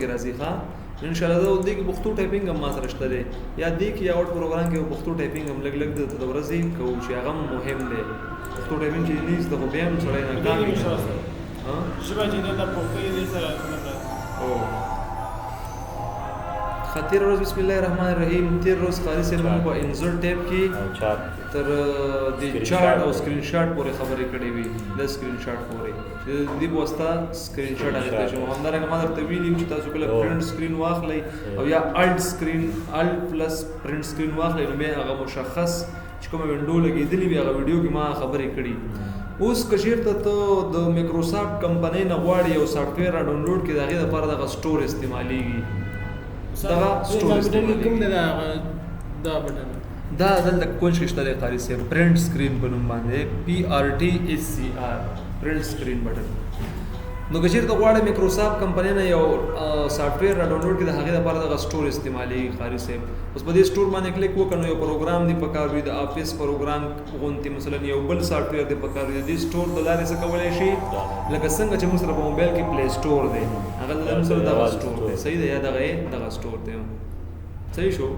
کې راځي. ښه، ان شاء الله دا دې کې پښتو ټایپینګ هم ما سره شته دی، یا دې کې یا ورډ پروګرام کې پښتو ټایپینګ هم لږ لږ د ورځې کوو چې هغه هم مهم دی. پښتو ټایپینګ چې نه زده خو بیا هم سړی ناکام وي. ها، ژبه چې د پښتو دې سره. او خطیر ورځ، بسم الله الرحمن الرحیم. تیر ورځ قاری صاحب موږ په انزرټ ټیب کې تر د چارت او سکرین شاټ پورې خبرې کړې وي، د سکرین شاټ پورې چې د دې په واسطه سکرین شاټ اخیستل شي. همدارنګه ما درته ویلي چې تاسو کله پرنټ سکرین واخلئ او یا الټ سکرین، الټ پلس پرنټ سکرین واخلئ، نو بیا هغه مشخص چې کومه وینډو لګېدلې وي، هغه ویډیو کې ما خبرې کړي. اوس که چېرته ته د مایکروسافټ کمپنۍ نه غواړې یو سافټویر را ډاونلوډ کړې، د هغې لپاره دغه سټور استعمالېږي. دغه سټور استعمالېږي. کوم دی دا بټن؟ دا دلته کونج کې شته دی قاري صاحب، پرنټ سکرین په نوم باندې، پی آر ټي ایس سی آر، پرنټ سکرین بټن. نو که چېرته غواړې مایکروسافټ کمپنۍ نه یو سافټویر را ډاونلوډ کړې، د هغې لپاره دغه سټور استعمالېږي قاري صاحب. اوس په دې سټور باندې کلیک وکړه، نو یو پروګرام دی پکار وي، د آفیس پروګرام غونتې مثلا یو بل سافټویر دی پکار وي. د دې سټور د لارې څه کولی شي؟ لکه څنګه چې موږ سره په موبایل کې پلی سټور دی، هغه د موږ سره دغه سټور دی. صحیح دی؟ یا دغه سټور دی. صحیح شو؟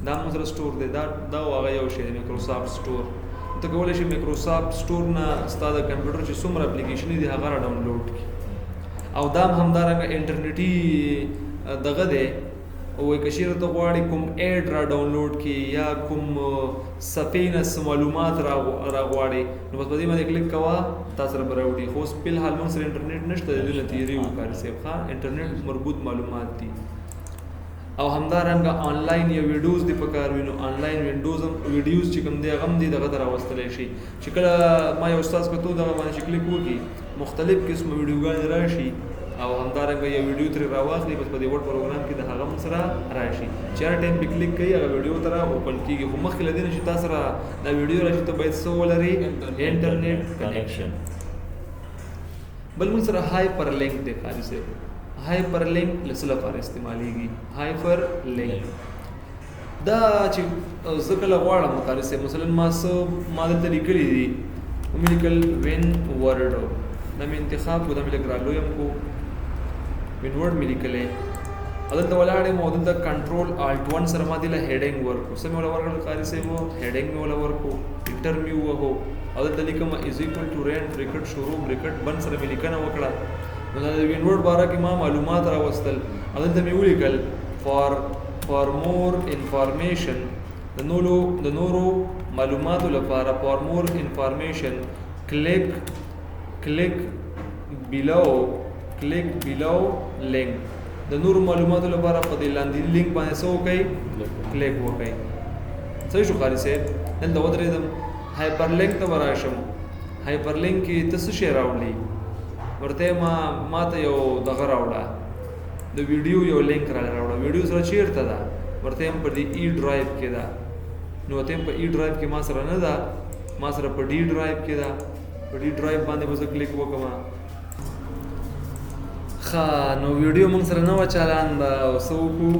دا موږ سره سټور دی، دا هغه یو شی دی، مایکروسافټ سټور. ته کولی شې مایکروسافټ سټور نه ستا د کمپیوټر چې څومره اپلیکیشن دي هغه را ډاونلوډ کړي. او دا هم همدارنګه انټرنیټي دغه دی. وایي که چېرته ته غواړې کوم اډ را ډاونلوډ کړي یا کوم صفحې نه څه معلومات را غواړې، نو بس په دې باندې کلیک کوه، تا سره به راوړي. خو اوس فلحال موږ سره انټرنیټ نشته، د دې نه تېرېږو قاري صاحب. ښه، انټرنیټ مربوط معلومات دي. او همدارنګه آنلاین یو ویډیوز دی پکار وي، نو آنلاین وینډوز هم ویډیوز چې کوم دی هغه هم دی دغه ته راوستلی شي. چې کله ما یو استاد کتو، دغه باندې چې کلیک وکړي، مختلف قسمه ویډیوګانې راشي. او همدارنګه یو ویډیو ترې راواخلي، بس په دې ورډ پروګرام کې د هغه هم سره راشي چې هر ټایم پې کلیک کوي هغه ویډیو ته را اوپن کېږي. خو مخکې له دې نه چې تا سره دا ویډیو راشي، ته باید څه ولرې؟ انټرنیټ کنیکشن. بل موږ سره هایپر لینک دی قاري صاحب. هایپر لینک له څه لپاره استعمالېږي؟ هایپر لینک دا چې زه کله غواړم قاري صاحب، مثلا ما څه ما دلته لیکلي دي، ومې لیکل وین ورډ، دا مې انتخاب کو، دا مې لږ رالویم کو، وین ورډ مې لیکلی او دلته ولاړ یم او دلته کنټرول آلټ 1 سره ما دې له هیډینګ ورکړو. څه مې وله ورکړل قاري صاحب؟ هیډینګ مې وله ورکړو. انټر مې ووهو او دلته لیکم از ایکول ټو رینټ بریکټ شروع بریکټ بند سره مې لیکنه وکړه. نو دا د وینورډ باره کې ما معلومات راوستل او دلته مې ولیکل فار مور انفارمیشن، د نورو معلوماتو لپاره، فار مور انفارمیشن کلیک کلیک بیلو، کلیک بیلو لینک. د نورو معلوماتو لپاره په دې لاندې لینک باندې څه وکړئ؟ کلیک وکړئ. صحیح شو قاري صاحب؟ دلته ودرېدم، هایپر لینک ته به راشم. هایپر لینک کې ته څه شی راوړې؟ ورته ما ته یو دغه راوړه، د ویډیو یو لینک را راوړه. ویډیو سره چیرته ده؟ ورته هم په دې ای ډرایو کې ده. نو ورته هم په ای ډرایو کې ما سره نه ده، ما سره په ډي ډرایو کې ده. په ډي ډرایو باندې به زه کلیک وکړم. ښه، نو ویډیو موږ سره نه وه چالان ده، او څه وکړو؟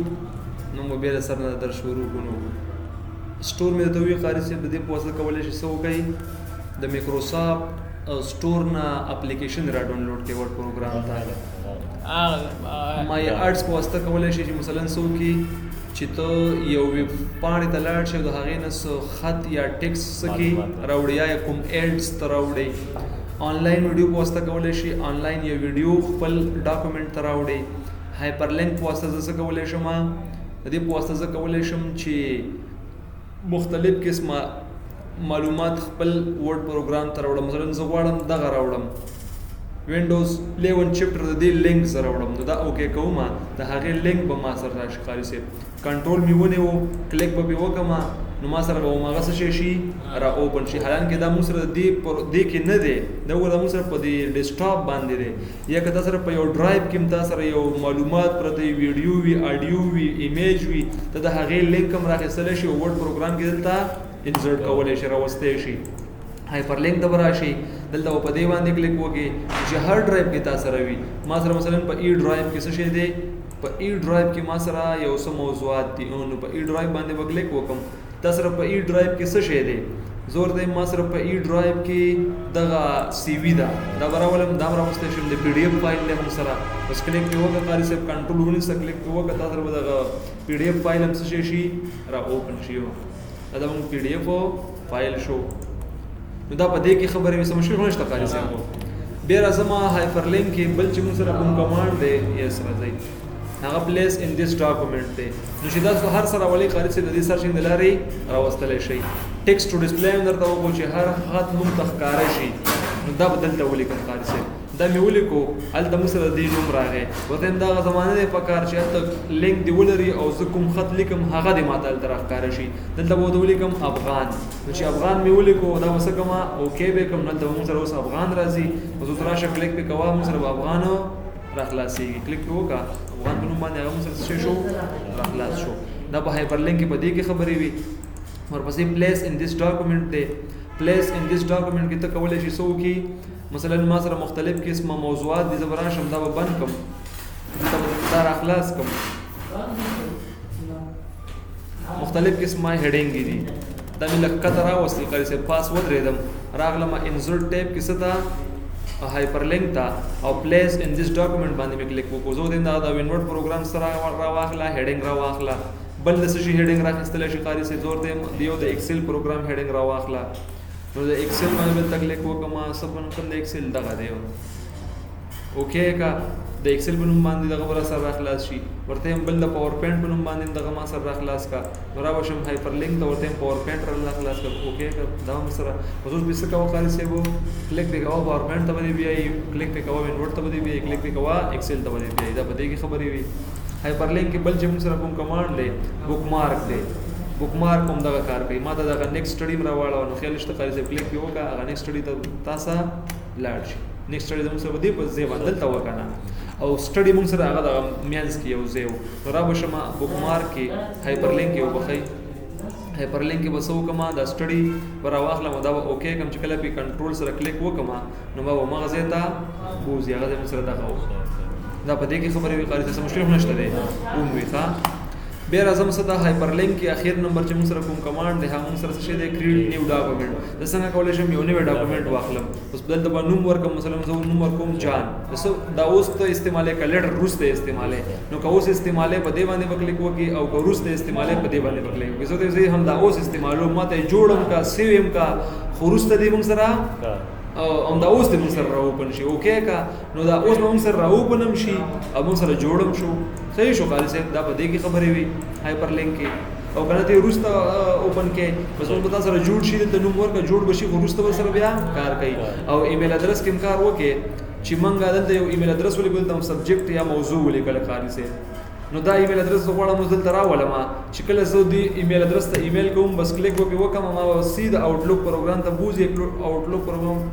نو موږ بیا له سر نه در شروع کړو. نو سټور مې درته وویل قاري صاحب، د دې په واسطه کولی شي څه وکړئ؟ د مایکروسافټ سټور نه اپلیکیشن را ډاونلوډ کړئ ورډ پروګرام ته. مای ارټس په واسطه کولی شي چې مثلا څه وکړي چې ته یو ویب پاڼې ته لاړ شې او د هغې نه څه خط یا ټیکسټ څه کړي راوړي، یا کوم ایډز ته راوړي. آنلاین ویډیو په واسطه کولی شي آنلاین یو ویډیو خپل ډاکومنټ ته راوړي. هایپر لینک په واسطه زه څه کولی شم؟ د دې په واسطه زه کولی شم چې مختلف قسمه معلومات خپل ورډ پروګرام ته راوړم. مثلا زه غواړم دغه راوړم، وینډوز 11 چپټر، د دې لینک زه راوړم، نو دا اوکې کوم، د هغې لینک به ما سره راشي. قاري صاحب کنټرول مې ونیو، کلیک به پې وکړم، نو ما سره به هماغه څه شی شي را اوپن شي. حالانکه دا موږ سره دې پر دې کې نه دی، دا وګوره دا موږ سره په دې ډیسکټاپ باندې دی. یا که تا سره په یو ډرایو کې هم تا سره یو معلومات پرته وي، ویډیو وي، آډیو وي، ایمیج وي، ته د هغې لینک هم راخیستلی شي او ورډ پروګرام کې دلته انسرټ کولی شي، راوستی شي. هایپر لینک ته به راشي، دلته به په دې باندې کلیک وکړي چې هر ډرایو کې تا سره وي. ما سره مثلا په ای ډرایو کې څه شی دی؟ په ای ډرایو کې ما سره یو څه موضوعات دي، نو په ای ډرایو باندې به کلیک وکړم. تا سره په ای ډرایو کې څه شی دی؟ زور دی ما سره په ای ډرایو کې دغه سی وی ده، دا به راولم، دا هم راوستی شم. د پی ډي ایف فایل دی موږ سره، بس کلیک پې وکړه قاري صاحب، کنټرول ونیسه، کلیک پې وکړه، تا سره به دغه پی ډي ایف فایل هم څه شی شي را اوپن شي. دا د موږ پی ډي ایف فایل شو. نو دا په دې کې خبرې وې، څه مشکل خو نشته قاري صاحب. بیا راځم هایپر لینک کې، بل چې موږ سره کوم کمانډ دی، یس راځئ، هغه پلیس ان دیس ډاکومنټ دی. نو چې تاسو هر سره ولې قاري صاحب د دې سرچینګ د لارې راوستلی شئ. ټیکسټ ټو ډسپلی هم درته وکړو چې هر خط موږ ته ښکاره شي، نو دا به دلته ولیکم قاري صاحب. دا مې ولیکو، هلته موږ سره دې نوم راغی. ورته هم دغه زمانه دی په کار چې هلته لینک دې ولري او زه کوم خط لیکم هغه دې ماته هلته راښکاره شي. دلته به ورته ولیکم افغان، نو چې افغان مې ولیکو دا به څه کوم، اوکې به یې کړم، نو هلته به موږ سره اوس افغان راځي. اوس اوس راشه کلیک پې کوه، موږ سره به افغان راخلاصېږي. کلیک پې وکړه، افغان په نوم باندې هغه موږ سره څه شی شو، راخلاص شو. دا په هایپر لینک کې په دې کې خبرې وي. ورپسې پلیس ان دیس ډاکومنټ دی. پلیس ان دیس ډاکومنټ کې ته کولی شې څه وکړي، مثلا ما سره مختلف قسمه موضوعات دي، زه به راشم دا به بند کړم، دلته به دا راخلاص کړم. مختلف قسمه هډینګ دي، دا مې لږ کښته راوستل قاري صاحب، پاس ودرېدم، راغلم انزرټ ټیب کې څه ته هایپر لینک ته او پلیس ان دیس ډاکومنټ باندې مې کلیک وکړو. زه ودرېدم، دا د وینورډ پروګرام سره راواخله، هډینګ راواخله. بل د څه شي هډینګ راخیستلی شي قاري صاحب؟ زه ورته وایم د یو د ایکسل پروګرام هډینګ راواخله. نو د ایکسل باندې دلته کلیک وکړم، څه په نوم کوم د ایکسل دغه دی، اوکې که د ایکسل په نوم باندې دغه به راسره راخلاص شي. ورته وایم بل د پاور پوینټ په نوم باندې دغه ما سره راخلاص کړه. نو را به شم هایپر لینک ته، ورته وایم پاور پوینټ را خلاص کړه، اوکې که دا هم سره. اوس اوس پې څه کوه قاري صاحب، کلیک پې کوه پاور پوینټ ته به دې بیایي، کلیک پې کوه وینورډ ته به دې بیایي، کلیک پې کوه ایکسل ته به دې بیایي. دا په دې کې خبرې وي. هایپر لینک کې بل چې موږ سره کوم کمانډ دی، بوکمارک دی. بوکمارک هم دغه کار کوي. ما ته دغه نیکسټ سټډي هم راواړوه، نو خیال شته قاري صاحب، کلیک پې وکړه، هغه نیکسټ سټډي ته تاسو لاړ شي. نیکسټ سټډي زموږ سره په دې په ځای باندې دلته وکړه او سټډي موږ سره هغه دغه مینځ کې یو ځای و. نو را به شم بوکمارک کې هایپر لینک یې وبخښئ، هایپر لینک کې به څه وکړم، دا سټډي به راواخلم او دا به اوکې کړم. چې کله پې کنټرول سره کلیک وکړم نو ما به هماغه ځای ته بوځي، هغه ځای موږ سره دغه و. دا په دې کې خبرې وي قاري صاحب، څه مشکل هم نشته دی، اوم وي. ښه بیا راځم څه ته هایپر لینک کې اخر نمبر چې موږ سره کوم کمانډ دی، هغه موږ سره څه شی دی، کریټ نیو ډاکومنټ. زه څنګه کولی شم یو نوی ډاکومنټ واخلم؟ اوس دلته به نوم ورکړم، مثلا زه نوم ورکوم جان. څه دا اوس ته استعمالې که لیټر وروسته استعمالې، نو که اوس استعمالې په دې باندې به کلیک وکړي او که وروسته استعمالې په دې باندې به کلیک وکړي. زه ته زه هم دا اوس استعمالوم، ما ته یې جوړم که سیو یم که، خو وروسته دې موږ سره هم دا اوس دې موږ سره راوپن شي. اوکې که نو دا اوس به موږ سره راوپن هم شي او موږ سره جوړ هم شو. صحیح شو قاري صاحب، دا په دې کې خبرې وي هایپر لینک کې. او که نه ته یې وروسته اوپن کې، بس اوس به تا سره جوړ شي، دلته نوم ورکړه جوړ به شي، خو وروسته به سره بیا کار کوي. او ایمیل ادرس کې هم کار وکړي چې موږ دلته یو ایمیل ادرس ولیکو، دلته هم سبجیکټ یا موضوع ولیکله قاري صاحب. نو دا ایمیل ادرس زه غواړم اوس دلته راولم، چې کله زه دې ایمیل ادرس ته ایمیل کوم، بس کلیک به پې وکړم، ما به سیده آوټلوک پروګرام ته بوځي. آوټلوک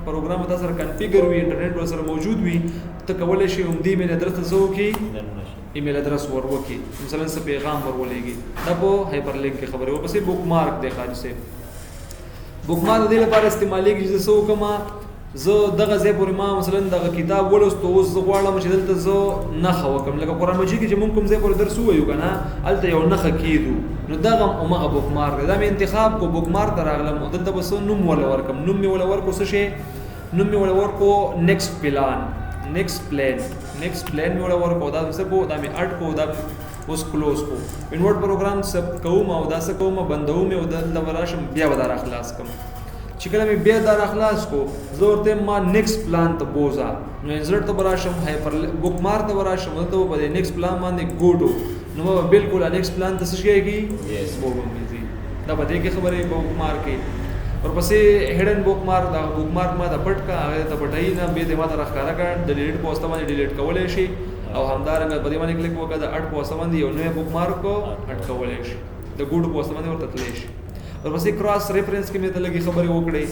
پروګرام به تا سره کنفیګر وي، انټرنیټ به سره موجود وي، ته کولی شې همدې ایمیل ادرس ته څه وکړي، ایمیل ادرس ور وکړي، مثلا څه پیغام ور ولېږي. دا په هایپر لینک کې خبرې. ورپسې بوکمارک دی قاري صاحب. بوکمارک د دې لپاره استعمالېږي چې زه څه وکړم، زه دغه ځای پورې ما مثلا دغه کتاب ولوستو، اوس زه غواړم چې دلته زه نښه وکړم. لکه قرآن مجید کې چې موږ کوم ځای پورې درس ووایو که نه، هلته یو نښه کېدو، نو دغه هم هماغه بوکمارک دی. دا مې انتخاب کو، بوکمارک ته راغلم او دلته به څه نوم وله ورکړم. نوم مې وله ورکړو، څه شی نوم مې وله ورکړو؟ نیکسټ پلان، نیکسټ پلان، نیکسټ پلان مې وله ورکړو. دا مې څه کو، دا مې اډ کو، دا اوس کلوز کو. انورډ پروګرام سب کوم او دا څه کوم، بندوم یې او دلته به راشم، بیا به دا راخلاص کړم. چې کله مې بیا دا راخلاص کو، زه ورته وایم ما نیکسټ پلان ته بوځه. نو انزرټ ته به راشم، هایپر بوکمارک ته به راشم، دلته به په دې نیکسټ پلان باندې ګو ټو، نو ما به بالکل نیکسټ پلان ته څه شی کېږي؟ وو به مې ځي. دا په دې کې خبرې بوکمارک کې. ورپسې هډن بوکمارک، دا بوکمارک ما ته پټ کړه، هغه ته پټوي نه، بیا دې ما ته راښکاره کړه. د ډیلیټ په واسطه باندې ډیلیټ کولی شي، او همدارنګه په دې باندې کلیک وکړه، د اډ په واسطه باندې یو نوی بوکمارک اډ کولی شي، د ګوډو په واسطه باندې ورته تللی شي. ورپسې کراس ریفرنس کې مې ته لږې خبرې وکړې.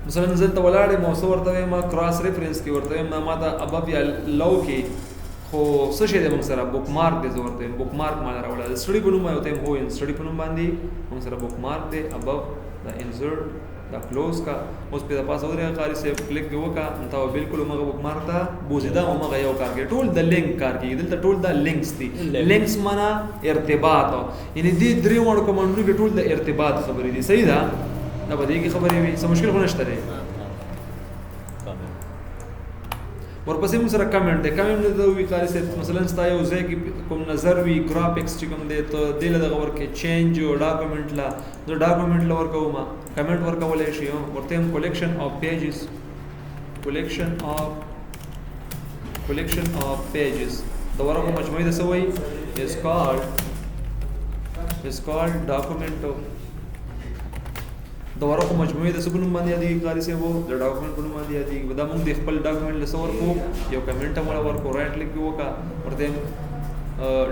مثلا زه دلته ولاړ یم او څه ورته وایم، کراس ریفرنس کې ورته وایم ما ته ابف یا لو کې خو څه شی دی موږ سره بوکمارک دی. زه ورته وایم بوکمارک ما له راوړه، د سړي په نوم ورته وایم، هو سړي په نوم باندې موږ سره بوکمارک دی، ابف د انزرټ دا کلوز کا. اوس په پاسه ودرېږه قاري صاحب، کلیک پې وکړه، نو تا به بالکل همغه بوکمارک ته بوځي. دا همغه یو کار کوي، ټول د لینک کار کوي. دلته ټول دا لینکس دي. لینکس معنا ارتباط، یعنی دې درې واړو کمانډونو کې ټول د ارتباط خبرې دي. صحیح ده؟ دا په دې کې خبرې وي، څه مشکل خو نشته دی. ورپسې موږ سره کمنټ دی. کمنټ ته وی قاري صاحب، مثلا ستا یو ځای کې کوم نظر وي، ګرافکس چې کوم دی، ته دې له دغه ورکې چینج ډاکومنټ لا، زه ډاکومنټ له ورکوم، کمنټ ورکولی شي. ورته هم کولیکشن اف پیجز، کولیکشن اف پیجز د ورقو مجموعې د څه وایي؟ Is called document. د ورقو مجموعې د څه په نوم باندې یادېږي قاري صاحب؟ د ډاکومنټ په نوم باندې یادېږي. دا موږ د خپل ډاکومنټ له څه ورکو؟ یو کمنټ هم وله ورکو. رایټ کلیک پې وکړه، ورته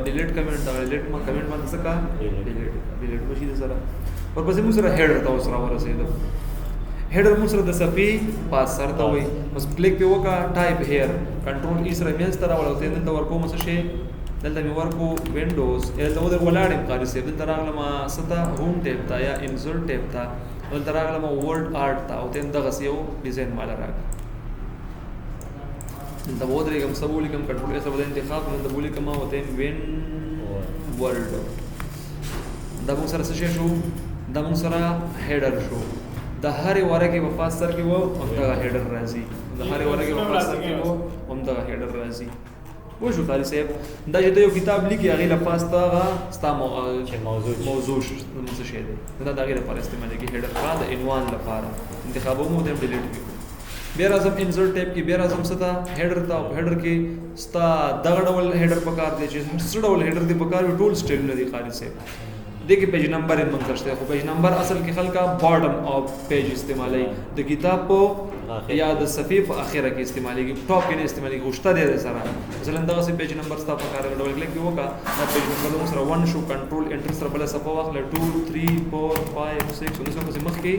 ډیلیټ کمنټ، دا ډیلیټ ما کمنټ باندې څه کا؟ ډیلیټ وشي د سره. ورپسې موږ سره هیډر ته اوس راورسېدو. هیډر موږ سره د صفحې پاس سر ته وایي. بس کلیک پې وکړه، ټایپ هیر، کنټرول ای سره منځ ته راوله، ورته دلته ورکوم څه شی؟ دلته مې ورکو وینډوز. دلته ودر ولاړ یم قاري صاحب، دلته راغلم څه ته؟ هوم ټیب ته یا انسرټ ټیب ته، دلته راغلم ورډ آرټ ته، او ته هم دغسې یو ډیزاین ماله راکړه. دلته به ودرېږم، څه به ولیکم؟ کنټرول ای سره به دا انتخاب کړم، دلته به ولیکم او ته هم وین ورډ. دا موږ سره څه شی شو؟ دا موږ سره هیډر شو. د هرې ورقې په پاس سر کې به همدغه هیډر راځي، د هرې ورقې په پاس سر کې به همدغه هیډر راځي. پوه شو قاري صاحب؟ دا چې ته یو کتاب لیکې، هغې له پاس ته هغه ستا موضوع څه شی دی، دا د هغې لپاره استعمالېږي. هیډر ښه د عنوان لپاره انتخابوم او ډیلیټ مې کړو. بیا راځم انسرټ ټیب کې، بیا راځم څه ته؟ هیډر ته. او په هیډر کې ستا دغه ډول هیډر پکار دی چې څه ډول هیډر دی پکار وي، ټول سټایلونه دي قاري صاحب. دې کې پیج نمبر یې موږ سره شته، خو پیج نمبر اصل کې خلک باټم اف پیج استعمالوي، د کتاب په یا د صفحې په اخره کې استعمالېږي، ټاپ کې نه استعمالېږي، خو شته دی د سره. مثلا دغسې پیج نمبر ستا په کار دی، ډبل کلیک پې وکړه، دا پیج نمبر زموږ سره 1 شو، کنټرول انټر سره بله صفحه واخله، 2 3 4 5 6، نو څه پسې مخکې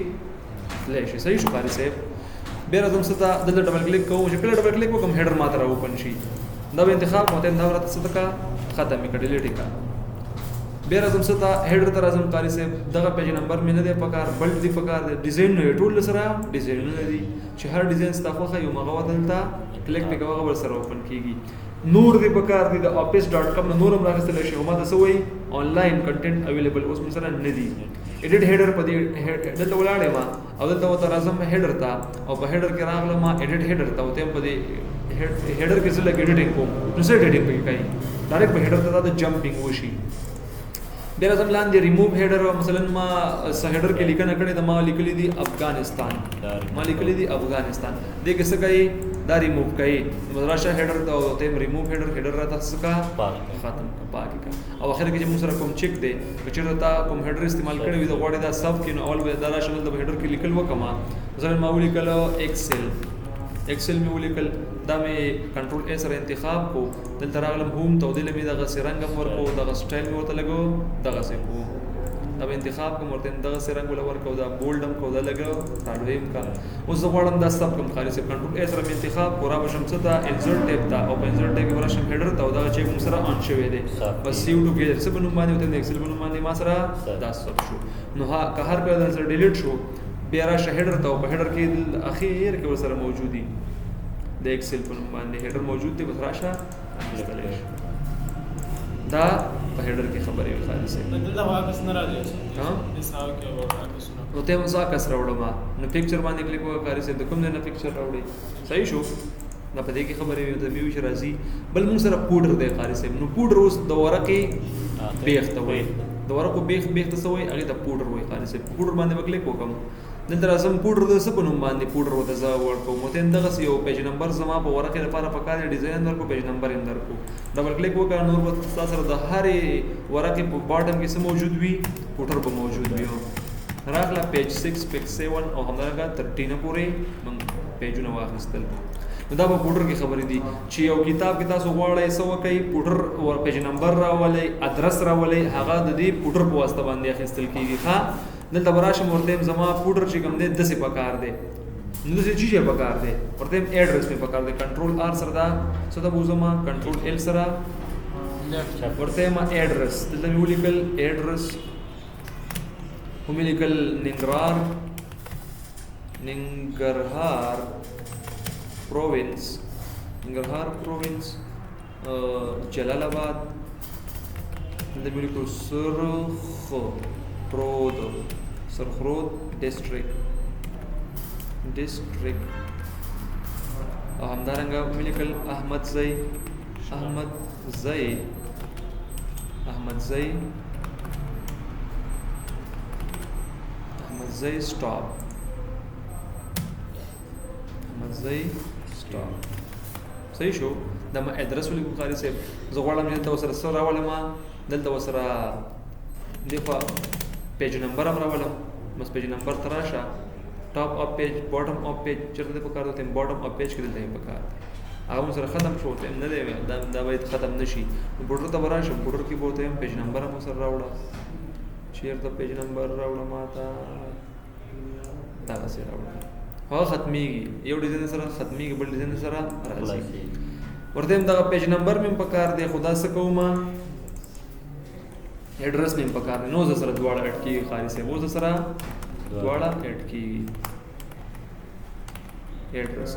تللی شي. صحیح شو قاري صاحب؟ بیا راځم څه ته؟ دلته ډبل کلیک کوم، چې کله ډبل کلیک وکړم هیډر ماته را اوپن شي، دا به انتخاب کړم، ته دا راته څه ته ختم یې کړه، ډیلیټ یې کړه. بیا راځم څه ته؟ هیډر ته راځم قاري صاحب. دغه پیج نمبر مې نه دی پکار، بل دی پکار دی. ډیزاین نه ټول سره ډیزاینونه دي، چې هر ډیزاین ستا خوښه یو مغه دلته کلیک پې کوه، هغه ورسره اوپن کېږي. نور دی پکار دی، د افیس ډاټ کام نه نور هم راخیستلی شي، خو ما ته څه وایي؟ آنلاین کنټینټ اویلیبل اوس مې سره نه دي. ایډیټ هیډر په دې دلته ولاړ یم او دلته ورته راځم هیډر ته، او په هیډر کې راغلم ایډیټ هیډر ته، او ته هم په دې هیډر کې زه لږ ایډیټینګ کوم، نو څه ایډیټینګ پکې کوي؟ ډایرکټ په هیډر ته دا د جمپینګ وشي. بیا راځم لاندې ریموو هیډر. مثلا ما څه هیډر کې لیکنه کړې ده، ما لیکلي دي افغانستان، ما لیکلي دي افغانستان، دې کې څه کوي؟ دا ریموو کوي. نو راشه هیډر ته او ته ریموو هیډر، هیډر راته څه کا؟ ختم کا، پاک کا. او اخر کې چې موږ سره کوم چک دی، که چېرته تا کوم هیډر استعمال کړی وي، ته غواړې دا سب کې، نو اول به دا راشه دلته په هیډر کې لیکل وکړم. مثلا ما ولیکل اکسل، اکسل مې ولیکل، دا مې کنټرول ای سره انتخاب کو، دلته راغلم هوم ته، او دې له مې دغسې رنګ هم ورکړو، دغه سټایل مې ورته لګو، دغسې کو، دا به انتخاب کوم، ورته دغسې رنګ وله ورکړو، دا بولډ هم کو، دا لګو رالوی هم کا. اوس زه غواړم دا سب کوم قاري صاحب، کنټرول ای سره مې انتخاب کو، را به شم څه ته؟ انسرټ ټیب ته، او په انسرټ ټیب کې به راشم هیډر ته، او دغه چې موږ سره آن شوی دی، بس سیو ټو ګیدر څه په نوم باندې، ورته د اکسل په نوم باندې ما سره دا سب شو. نو که هر کله دا سره ډیلیټ شو، بیا راشه هیډر ته، او په هیډر کې اخر کې ورسره موجود دي د اکسل په نوم باندې هیډر موجود دی، بس راشه اخیستلی شي. دا په هیډر کې خبرې وي خالص صاحب. دلته خو عکس نه راځي. ها؟ دې ساو کې به عکس نه. نو ته هم ځه عکس راوړم، نو پکچر باندې کلیک وکړه قاري صاحب، د کوم ځای نه پکچر راوړې؟ صحیح شو. دا په دې کې خبرې وي، ته مې وویل چې راځي. بل موږ سره پوډر دی قاري صاحب. نو پوډر اوس د ورقې بیخ ته وایي، د ورقو بیخ ته څه وایي؟ هغې ته پوډر وایي قاري صاحب. پوډر باندې به کلیک وکړم، دلته راځم پوډر د څه په نوم باندې پوډر ورته زه ورکوم، ورته هم دغسې یو پیج نمبر زما په ورقې لپاره پکار دی، ډیزاین درکړو، پیج نمبر یې هم درکړو. ډبل کلیک وکړه، نور به ستا سره د هرې ورقې په باټم کې څه موجود وي؟ پوډر به موجود وي. راغله پیج 6، پیج 7 او همدارنګه تر 10 پورې موږ پیجونه واخیستل. نو دا په پوډر کې خبرې دي چې یو کتاب کې تاسو غواړئ څه وکړئ، پوډر ور پیج نمبر راولئ، ادرس راولئ، هغه د دې پوډر په واسطه باندې اخیستل کېږي. ښه، دلته به راشم ورته یم زما پوډر چې کوم دی داسې پکار دی، نو داسې چې شی پکار دی، ورته یم ایډرس مې پکار دی. کنټرول آر سره دا څه ته بوځم، کنټرول ایل سره ورته یم ایډرس، دلته مې ولیکل ایډرس، ومې لیکل ننګرهار، Nangarhar province، Nangarhar province، جلال آباد، دلته مې ولیکو سرخ رود، سرخرود district، district. او همدارنګه مې لیکل احمدزی، احمدزی، احمدزی، احمدزی stop، احمدزی stop. صحیح شو. دا ما ادرس ولیکو قاري صاحب. زه غواړم چې دلته ورسره څه راولم، دلته ورسره دې خوا page number هم راولم. بس page number ته راشه، top of page، bottom of page چېرته دی پکار دی؟ bottom of page کې دلته یې پکار دی. هغه مو سره ختم شو، ته نه دی، دا باید ختم نه شي. نو border ته به راشم، border کې به ورته یم page number هم سره راوړه. چېرته page number راوړه؟ ما ته دغسې راوړه. هغه ختمېږي، یو ډیزاین سره ختمېږي، بل ډیزاین سره راځي. ورته هم دغه page number مې هم پکار دی، خو دا څه کوم، ادرس مې هم پکار دی. نو زه سره دواړه add کېږي قاري صاحب، اوس سره دواړه add کېږي ادرس.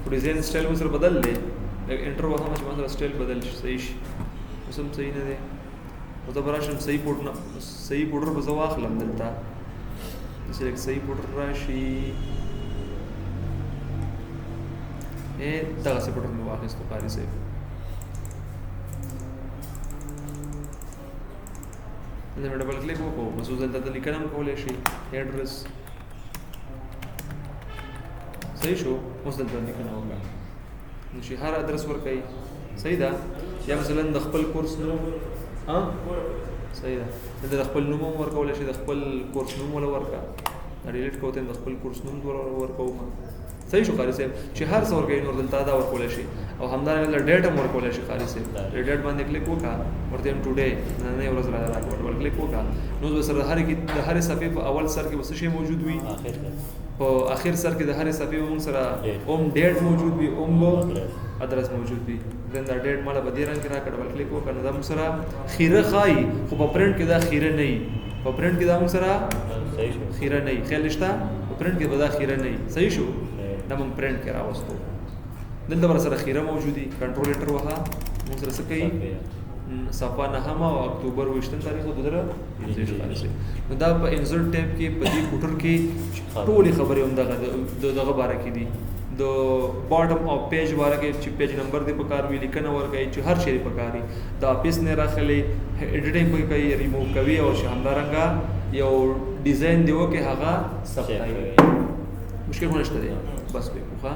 خو design style مو سره بدل دی. لږ enter وهم چې ما سره style بدل شي، صحیح شي. اوس هم صحیح نه دی. اوس به راشم صحیح پورټ نه، صحیح border به زه واخلم دلته، چې لږ صحیح border راشي. دغسې border مې واخیستو قاري صاحب. دلته مې double click وکړو، بس اوس دلته لیکنه هم کولی شي. ادرس صحیح شو. اوس دلته لیکنه وکړه، نو چې هر ادرس ورکوي صحیح ده. یا مثلا د خپل کورس نوم، ها صحیح ده، دلته د خپل نوم هم ورکولی شي، د خپل کورس نوم وله ورکړه. دا delete کوم، د خپل کورس نوم ورکوم. صحیح شو قاري صاحب. چې هر څه ورکوي نور دلته دا ورکولی شي، او همدارنګه دلته date هم ورکولی شي قاري صاحب. date باندې کلیک وکړه، ورته هم today نننۍ ورځ راکړه، double click وکړه. نو به سره د هرې صفحې په اول سر کې به څه شی موجود وي؟ په اخر سر کې د هرې صفحې به موږ سره اوم date موجود وي، اوم به ادرس موجود وي. then دا date ماله په دې رنګ کې راکړه، double click وکړه. نو دا موږ سره خیره ښایي، خو په پرنټ کې دا خیره نه وي. په پرنټ کې دا موږ سره خیره نه وي. خیال شته؟ په پرنټ کې به دا خیره نه وي. صحیح شو. دا موږ پرنټ کې راوستو. دلته ور سره خیره موجودي. control enter وها، موږ سره څه کوي؟ صفحه نهمه او اکتوبر 20 تاریخ 2025. نو دا په insert tab کې په دې footer کې ټولې خبرې هم دغه دغه باره کې دي، د bottom of page باره کې چې page number دې پکار وي، لیکنه ورکوي، چې هر شی دې پکار وي. د افیس نه راخلي، ایډیټینګ پکې کوي، ریموو کوي، او چې همدارنګه یو ډیزاین دی وکړي هغه ثبتوي. مشکل خو نشته دی؟ بس به وکړو.